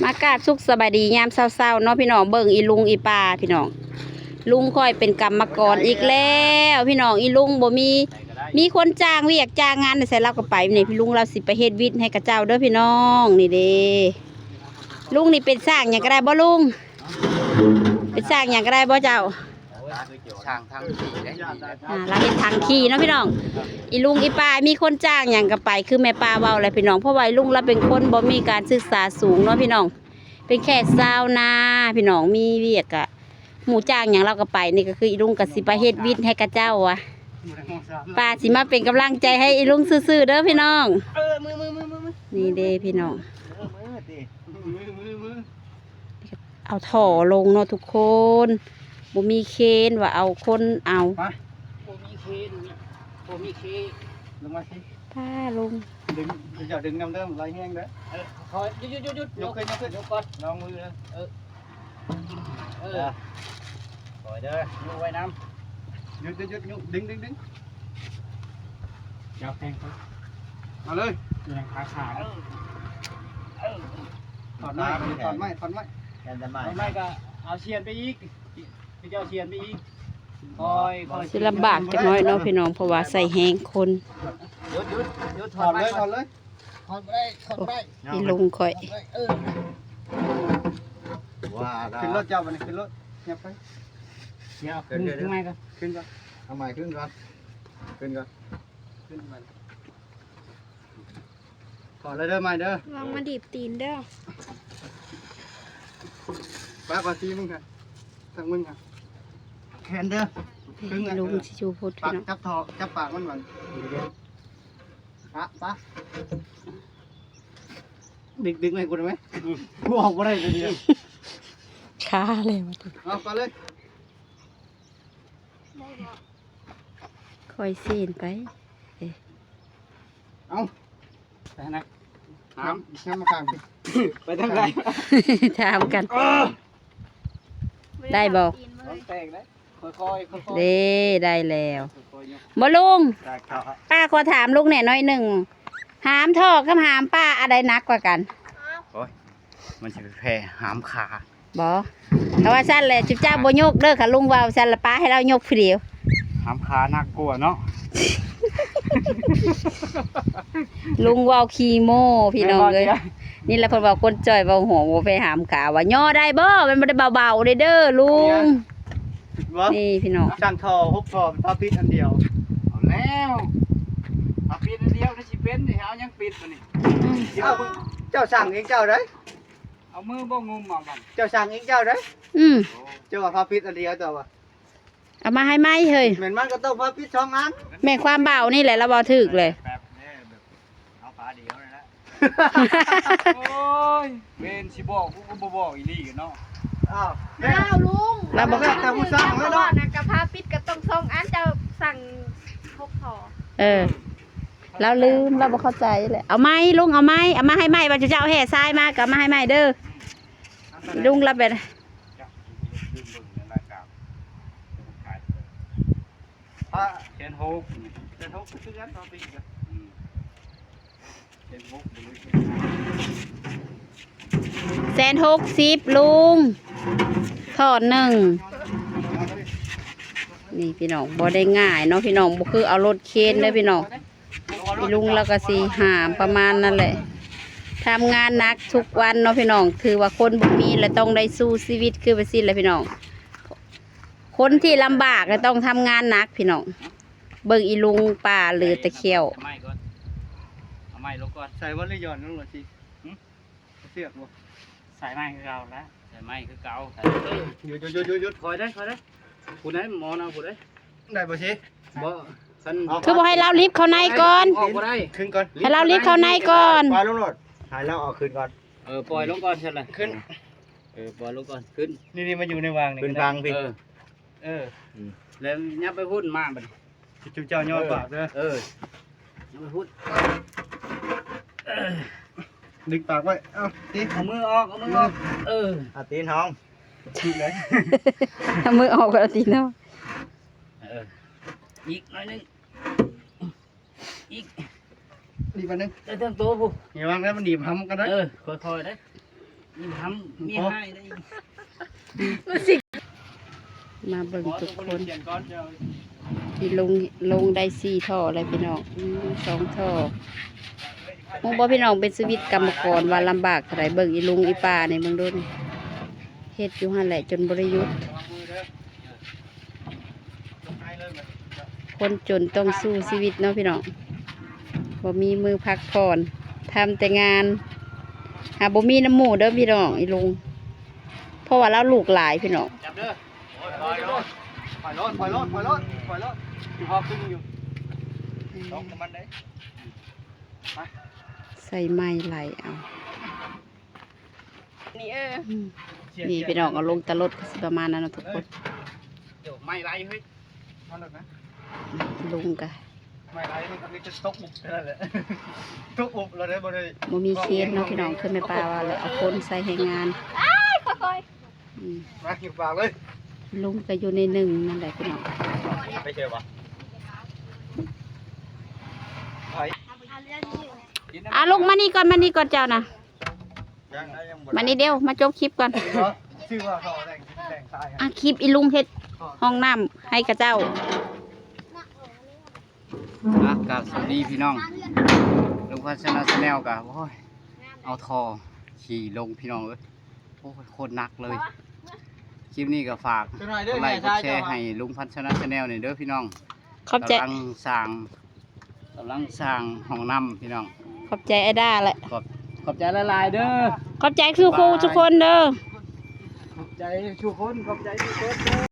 ມາກາບສຸກສະບາຍດີຍາມເຊົ້າໆເນາະພີ່ນ້ອງ. ເບິ່ງອີລຸງອີປ້າພີ່ນ້ອງ, ລຸງຂ້ອຍເປັນກຳມະກອນອີກແລ້ວພີ່ນ້ອງ. ອີລຸງບໍ່ມີ ມີຄົນຈ້າງວຽກຈ້າງງານໃສ່ລາວກໍໄປ. ນີ້ລຸງລາວຊິໄປເຮັດວິດໃຫ້ເຂົາເຈົ້າເດີພີ່ນ້ອງ. ນີ້ເດ້ ລຸງນີ້ເປັນຊ່າງຫຍັງກໍໄດ້ບໍ່ລຸງ? ເປັນຊ່າງຫຍັງກໍໄດ້ບໍ່ເຈົ້າ? ຊ່າງຖັງຂີ້ເດ້ ອ່າ ລາວເຮັດຖັງຂີ້ເນາະພີ່ນ້ອງ. ອີລຸງອີປ້າມີຄົນຈ້າງຫຍັງກໍໄປ ຄືແມ່ປ້າເວົ້າແຫຼະພີ່ນ້ອງ, ເພາະວ່າອີລຸງລາວເປັນຄົນບໍ່ມີການສຶກສາສູງເນາະພີ່ນ້ອງ, ເປັນແຄ່ຊາວນາພີ່ນ້ອງ, ມີວຽກກະ ໝູ່ຈ້າງຫຍັງລາວກໍໄປ. ນີ້ກໍຄືອີລຸງກໍຊິໄປເຮັດວິດໃຫ້ເຂົາເຈົ້າວ່າ ປ້າຊິມາເປັນກຳລັງໃຈໃຫ້ອີລຸງຊື່ໆເດີພີ່ນ້ອງ. ເອີ ມື ມື ມື ມື ມື ນີ້ເດ້ພີ່ນ້ອງ ເອີ ມື ຕິ ມື ມື ມື ເອົາທໍ່ລົງເນາະທຸກຄົນ, ບໍ່ມີເຄນວ່າເອົາຄົນເອົາ ມາ ບໍ່ມີເຄນ ບໍ່ມີເຄນ ລົງມາຊິ ປ້າລົງ ດຶງ ເຈົ້າດຶງນຳເດີ ໄຫຼແຮງເດີ. ເອີ ຄ່ອຍ ຢຸດ ຢຸດ ຢຸດ ຍົກຂຶ້ນ ຍົກຂຶ້ນ ຍົກກ່ອນ ລອງມືເດີ ເອີ ເອີ ເອີ ຄ່ອຍເດີ ຍົກໄວ້ນຳ ຢຸດ ຢຸດ ຢຸດ ຍົກ ດຶງ ດຶງ ດຶງ ຈັບແຮງ ເອົາເລີຍ ຍັງຄາຂາ ເອີ ເອີ ຖອນໄມ້ ຖອນໄມ້ ຖອນໄມ້ ຖອນໄມ້ກໍເອົາຊຽນໄປອີກ ເຈົ້າຊຽນໄປອີກ ຄ່ອຍ ຄ່ອຍ ຊິລຳບາກຈັກໜ້ອຍເນາະພີ່ນ້ອງ ເພາະວ່າໃຊ້ແຮງຄົນ. ຢຸດ ຢຸດ ຢຸດ ຖອດເລີຍ ຖອດເລີຍ ຖອດບໍ່ໄດ້ ຖອດບໍ່ໄດ້ ອີລຸງຂ້ອຍ ຖອດບໍ່ໄດ້ ເອີ ວ່າລະ ຂຶ້ນລົດເຈົ້າບັດນີ້ ຂຶ້ນລົດ ຫຍັບໄປ ດຽວ ຂຶ້ນ ຂຶ້ນໃໝ່ກ່ອນ ຂຶ້ນກ່ອນ ເອົາໃໝ່ຂຶ້ນກ່ອນ ຂຶ້ນກ່ອນ ຂຶ້ນໃໝ່ ຖອດເລີຍເດີ ໃໝ່ເດີ ລອງມາດີບຕີນເດີ ປາກວ່າຕີນມຶງຫັ້ນ ທາງມຶງຫັ້ນ ແຂນເດີ ເອີ ລຸງຊິຢູ່ພຸ້ນ ປາກ ພີ່ນ້ອງ ຈັບທໍ່ ຈັບປາກມັນບັດ ປະ ປະ ດຶງ ດຶງໃຫ້ກູໄດ້ໄໝ? ອືມ ກູອອກບໍ່ໄດ້ເລີຍ ຄາເລີຍ ເອົາ ໄປເລີຍ ຄ່ອຍເຊນໄປ ເອີ ເອົາ ໄປທາງໃດ? ຖາມ ນຳມາຂ້າງ ໄປທາງໃດ? ຖາມກັນ ເອີ ໄດ້ບໍ່? ມັນແຕກເດ້ ຄ່ອຍໆ ຄ່ອຍໆ ເດ້ ໄດ້ແລ້ວ ຄ່ອຍໆ ບໍ່ລຸງ ໄດ້ ປ້າຂໍຖາມລຸງແດ່ໜ້ອຍໜຶ່ງ ຫາມທໍ່ກັບຫາມປ້າ ອັນໃດໜັກກວ່າກັນ? ໂອ້ຍ ມັນຊິໄປແພ້ຫາມຂາ ບໍ່ ຖ້າວ່າຊັ້ນແຫຼະ ຈຸເຈົ້າບໍ່ຍົກເດີ ຄັນລຸງເວົ້າຊັ້ນລະ ປ້າໃຫ້ລາວຍົກຜູ້ດຽວ ຫາມຂາໜັກກວ່າເນາະ ລຸງເວົ້າຂີ້ໂມ້ພີ່ນ້ອງເອີຍ ແມ່ນບໍ່? ນີ້ແຫຼະເພິ່ນເວົ້າຄົນຈ່ອຍເວົ້າໂຫ ບໍ່ໄປຫາມຂາວ່າຍໍໄດ້ບໍ່ ມັນບໍ່ໄດ້ເບົາໆເດ້ເດີລຸງ ບໍ່ ນີ້ພີ່ນ້ອງ ສ້າງທໍ່ຫົກທໍ່ເປັນຝາປິດອັນດຽວ ເອົາແລ້ວ ຝາປິດອັນດຽວນີ້ຊິເປັນນີ້ ເອົາຫຍັງປິດບັດນີ້ ອືມ ເຈົ້າ ເຈົ້າສ້າງເອງເຈົ້າໄດ໋ ເອົາມືບໍ່ງຸມເອົາບັດ ເຈົ້າສ້າງເອງເຈົ້າໄດ໋ ອືມ ເຈົ້າວ່າຝາປິດອັນດຽວ ເຈົ້າວ່າ ເອົາມາໃຫ້ໃໝ່ເຮີ້ຍ ແມ່ນມັນກໍຕ້ອງພາປິດສອງອັນ ແມ່ນຄວາມເບົານີ້ແຫຼະ ລາວເວົ້າຖືກເລີຍ ແບບນີ້ແບບເອົາຝາດຽວນີ້ແຫຼະ ໂອ້ຍ ເວນຊິບອກ ກູກໍບໍ່ບອກອີ່ຫຼີເນາະ ອ້າວ ອ້າວລຸງ ລາວບໍ່ ແລ້ວແຕ່ຜູ້ຊ່າງແລ້ວເນາະ ນະກະພາປິດກໍຕ້ອງສອງອັນ ເຈົ້າສັ່ງຫົກທໍ່ ເອີ ລາວລືມ ລາວບໍ່ເຂົ້າໃຈແຫຼະ ເອົາໃໝ່ລຸງ ເອົາໃໝ່ ເອົາມາໃຫ້ໃໝ່ ວ່າເຈົ້າແຫ່ຊາຍມາກໍເອົາມາໃຫ້ໃໝ່ເດີ ລຸງລາວເປັນ ແສນຫົກ ແສນຫົກຄືກັນ ຕໍ່ປີກະ ອືມ ແສນຫົກສິບ ລຸງ ທ່ອນໜຶ່ງ ນີ້ພີ່ນ້ອງ ບໍ່ໄດ້ງ່າຍເນາະພີ່ນ້ອງ ບໍ່ຄືເອົາລົດເຄນເດີພີ່ນ້ອງ ອີລຸງລາວກໍຊິຫາມປະມານນັ້ນແຫຼະ ທຳງານໜັກທຸກວັນເນາະພີ່ນ້ອງ ຖືວ່າຄົນບໍ່ມີລະຕ້ອງໄດ້ສູ້ຊີວິດຄືແບບຊີ້ແຫຼະພີ່ນ້ອງ ຄົນທີ່ລຳບາກລະຕ້ອງທຳງານໜັກພີ່ນ້ອງ ເບິ່ງອີລຸງປ້າເຫຼືອແຕ່ແຂ້ວ ເອົາໄມ້ກ່ອນ ເອົາໄມ້ລົງກ່ອນ ໃສ່ບໍ່ ຫຼືຫຍ່ອນລົງໂລດຊິ ຫຶ? ເຊືອກບໍ່ ໃສ່ໄມ້ຄືເກົ່າລະ ໃສ່ໄມ້ຄືເກົ່າ ເອີ ຢຸດ ຢຸດ ຢຸດ ຢຸດ ຄ່ອຍໄດ໋ ຄ່ອຍໄດ໋ ຜູ້ໃດໝໍນຳຜູ້ໃດ ໄດ້ບໍ່ຊິ ບໍ່ ຊັ້ນ ຄືບໍ່ໃຫ້ລາວລິບເຂົ້າໃນກ່ອນ ອອກບໍ່ໄດ້ ຂຶ້ນກ່ອນ ໃຫ້ລາວລິບເຂົ້າໃນກ່ອນ ປ່ອຍລົງໂລດ ໃຫ້ລາວເອົາຂຶ້ນກ່ອນ ເອີ ປ່ອຍລົງກ່ອນຊັ້ນລະ ຂຶ້ນ ເອີ ປ່ອຍລົງກ່ອນ ຂຶ້ນ ນີ້ໆ ມາຢູ່ໃນວາງນີ້ ຂຶ້ນພັງພີ້ ເອີ ເອີ ອືມ ແລ້ວຫຍັບໄປພຸ້ນມາບັດນີ້ ຈຸເຈົ້າຍອດປາກເດີ ເອີ ຫຍັບໄປພຸ້ນ ດຶງປາກໄວ້ ເອົາຕີນ ເອົາມືອອກ ເອົາມືອອກ ເອີ ເອົາຕີນຫ້ອງ ຖືກເລີຍ ເອົາມືອອກ ເອົາຕີນຫ້ອງ ເອີ ອີກໜ້ອຍໜຶ່ງ ອີກ ອີກໜ້ອຍໜຶ່ງ ໄດ້ເຖິງໂຕພຸ້ນ ຢ່າວາງນະ ມັນໜີບຫຳກັນນະ ເອີ ຄ່ອຍໆເດ້ ມີຫ້ຳມີຫ້າຍໄດ້ອີກ. ມາເບິ່ງທຸກຄົນ ທີ່ລົງ ລົງໄດ້ສີ່ທໍ່ແລ້ວພີ່ນ້ອງ. ອືມ ສອງທໍ່. ຮູ້ບໍ່ພີ່ນ້ອງ ເປັນຊີວິດກຳມະກອນວ່າລຳບາກເທົ່າໃດ. ເບິ່ງອີລຸງອີປ້ານີ້ ເບິ່ງດູນີ້ ເຮັດຢູ່ຫັ້ນແຫຼະຈົນບໍ່ໄດ້ຢຸດ. ຄົນຈົນຕ້ອງສູ້ຊີວິດເນາະພີ່ນ້ອງ ບໍ່ມີມື້ພັກຜ່ອນ ທຳແຕ່ງານ. ຫາບໍ່ມີນຳໝູ່ເດີພີ່ນ້ອງ ອີລຸງ ເພາະວ່າລາວລູກຫຼາຍພີ່ນ້ອງ. ຈັບເດີ ໂອ້ຍ ປ່ອຍໂລດ ປ່ອຍໂລດ ປ່ອຍໂລດ ປ່ອຍໂລດ ຢູ່ຮອບຕຶງຢູ່ ຕົກນ້ຳມັນເດ້. ໃສ່ໄມ້ໄຫຼເອົາ. ນີ້ເອີ ອືມ ນີ້ພີ່ນ້ອງ ເອົາລົງຕາລົດກໍຊິປະມານນັ້ນເນາະທຸກຄົນ. ໂຍ ໄມ້ໄຫຼເຮີ້ຍ ມາລົດນະ ລົງກະ ໄມ້ໄຫຼມັນກໍມີແຕ່ຕົກອຸບເທົ່ານັ້ນແຫຼະ ຕົກອຸບແລ້ວໄດ້ບໍ່ໄດ້ ບໍ່ມີເຄນເນາະພີ່ນ້ອງ. ຄືແມ່ປ້າວ່າແຫຼະ ເອົາຄົນໃສ່ແຮງງານ. ອືມ ມາຢູ່ປາກເລີຍ ລົງກໍຢູ່ໃນໜຶ່ງນັ້ນແຫຼະພີ່ນ້ອງ. ໄປເຈີບໍ່ ໄປ ອ່າ ລຸກມານີ້ກ່ອນ ມານີ້ກ່ອນເຈົ້ານະ. ມານີ້ດຽວ ມາຈົບຄລິບກ່ອນ. ຊື່ວ່າເຂົາແບ່ງ ແບ່ງຊາຍໃຫ້ ອ່ະ ຄລິບອີລຸງເຮັດຫ້ອງນ້ຳໃຫ້ຂະເຈົ້າ. ອ່ະ ກາບສະຫວັດດີພີ່ນ້ອງ ລຸງພັນຊະນະແຊນແນວກະ ໂອ້ຍ ເອົາທໍ່ຂີ່ລົງພີ່ນ້ອງເອີຍ. ໂອ້ຍ ໂຄດໜັກເລີຍ. ຄລິບນີ້ກໍຝາກກົດໄລກົດແຊໃຫ້ລຸງພັນຊະນະແຊນແນວນີ້ເດີພີ່ນ້ອງ. ຂອບໃຈ ກຳລັງສ້າງ ກຳລັງສ້າງຫ້ອງນ້ຳພີ່ນ້ອງ. ຂອບໃຈອ້າຍດ້າແຫຼະ ຂອບ ຂອບໃຈຫຼາຍໆເດີ. ຂອບໃຈທຸກຄູ່ທຸກຄົນເດີ. ຂອບໃຈທຸກຄົນ ຂອບໃຈທຸກຄົນເດີ.